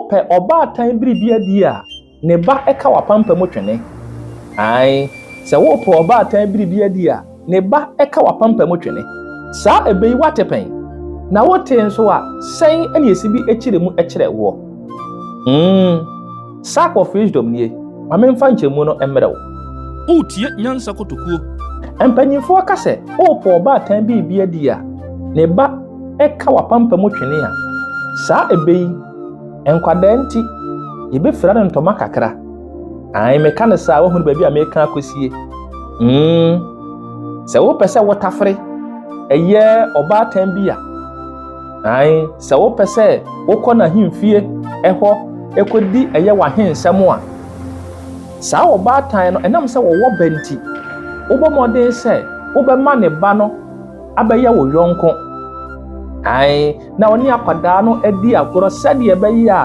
Worepɛ ɔbaatan biribi adi a, ne ba ka w'apampam twene. Ae, sɛ worepɛ ɔbaatan biribi adi a, ne ba ka w'apampam twene. Saa ɛbɛ yi woate pɛn? Na wotee nso a, sɛn na ɛsi bi kyerɛ mu kyerɛ woɔ? Mm, Sack of Wisdom nie. Ma memfa nkyɛmu no mmerɛ wo. Woretie Nyansa Kotokuo. Mpanyimfoɔ ka sɛ worepɛ ɔbaatan biribi adi a, ne ba ka w'apampam twene a, saa ɛbɛ yi, nkwadaa nti, yɛbɛfira no ntɔma kakra. Ae, meka no saa a, woahunu baabi a mereka akɔsie. Mm, sɛ wopɛ sɛ wotafere ɛyɛ ɔbaatan bi a, ae, sɛ wopɛ sɛ wokɔ n'ahemfie ɛhɔ ɛkɔdi ɛyɛ w'ahensɛm a, saa ɔbaatan no, ɛnam sɛ wɔwɔ ba nti, wobɔ mmɔden sɛ wobɛma ne ba no abɛyɛ wo yɔnko. Ae, na ɔne akwadaa no adi agorɔ sɛdeɛ ɛbɛyɛ a.